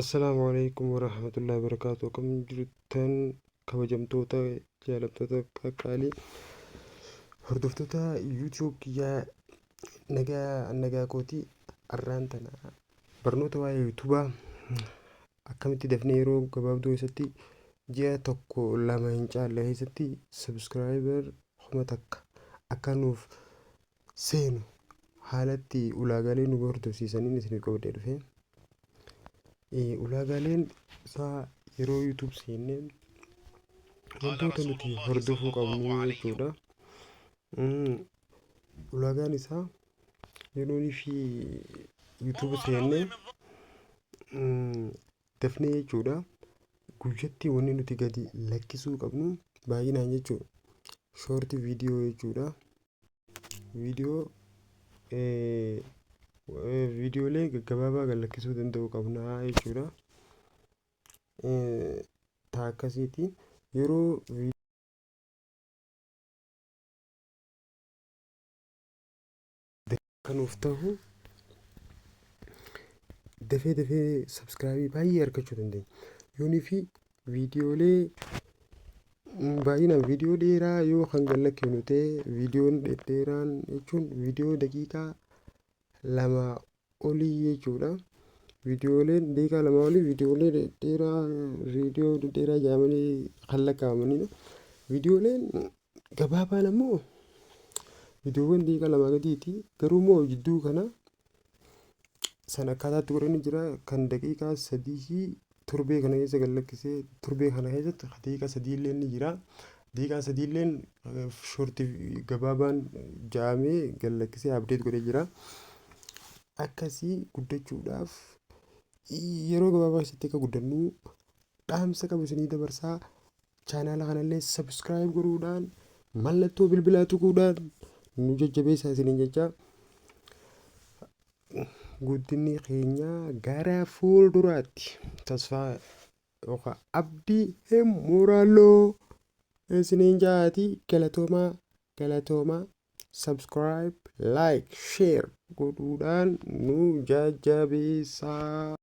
Assalaamu alaikum warahmatullahi wabarakaatu. Akkam jirtan kabajamtoota, jaalattoota, qaqqaalii hordoftoota YouTube kiyyaa? Nagaa nagaa kooti. Arraan tana barnoota waa'ee YouTubaa akkamitti dafnee yeroo gabaabduu keessatti, ji'a tokko lama hin caalle keessatti, subscriber 1000 akka nuuf seenu haalatti ulaagaalee nu hordofsiisaniin isiniif qabadhee dhufe. Ulaagaaleen isaa yeroo YouTube seennee wantoota nuti hordofuu qabnu jechuudha. Ulaagaan isaa yeroo fi YouTube seennee dafnee jechuudha. Guyyatti wanni nuti gadi lakkisuu qabnu baay'inaan jechuudha. Short video jechuudha. Viidiyoo viidiyoolee gaggabaabaa gad lakkisuu danda'uu qabna jechuudha. Ta akkasiiti. Yeroo akka nuuf ta'u dafee dafee subscribe baay'ee argachuu dandeenya. Yoonii fi viidiyoolee baay'inaan viidiyoo dheeraa yoo kan gad lakkifnu ta'e, viidiyoon dhedheeraan jechuun viidiyoo daqiiqaa 2 olii jechuudha. Viidiyooleen daqiiqaa 2 olii viidiyoolee dhedheeraa, viidiyoo dhedheeraa jedhamanii kan lakkaa'amanidha. Viidiyooleen gabaabaan ammoo viidiyoowwan daqiiqaa 2 gadiiti. Garuu immoo jidduu kana san akkaataatti godhanii jira, kan daqiiqaa 3 torbee kana keessa gad lakkisee, torbee kana keessatti daqiiqaa 3 illee ni jira. Daqiiqaa 3 illeen short gabaabaan ja'amee gad lakkisee update godhee jira. Akkasii guddachuudhaaf yeroo gabaabaa keessatti akka guddannu dhaamsa qabu isinii dabarsaa. Chaanaala kanallee subscribe godhuudhaan, mallattoo bilbilaa tuquudhaan nu jajjabeessaa isiniin jechaa, guddinni keenya gara fuulduraatti tasfaa yookaan abdii hin murannoo isiniin jaati. Galatoomaa, galatoomaa. Subscribe, like, share godhuudhaan nu jajjabeessaa.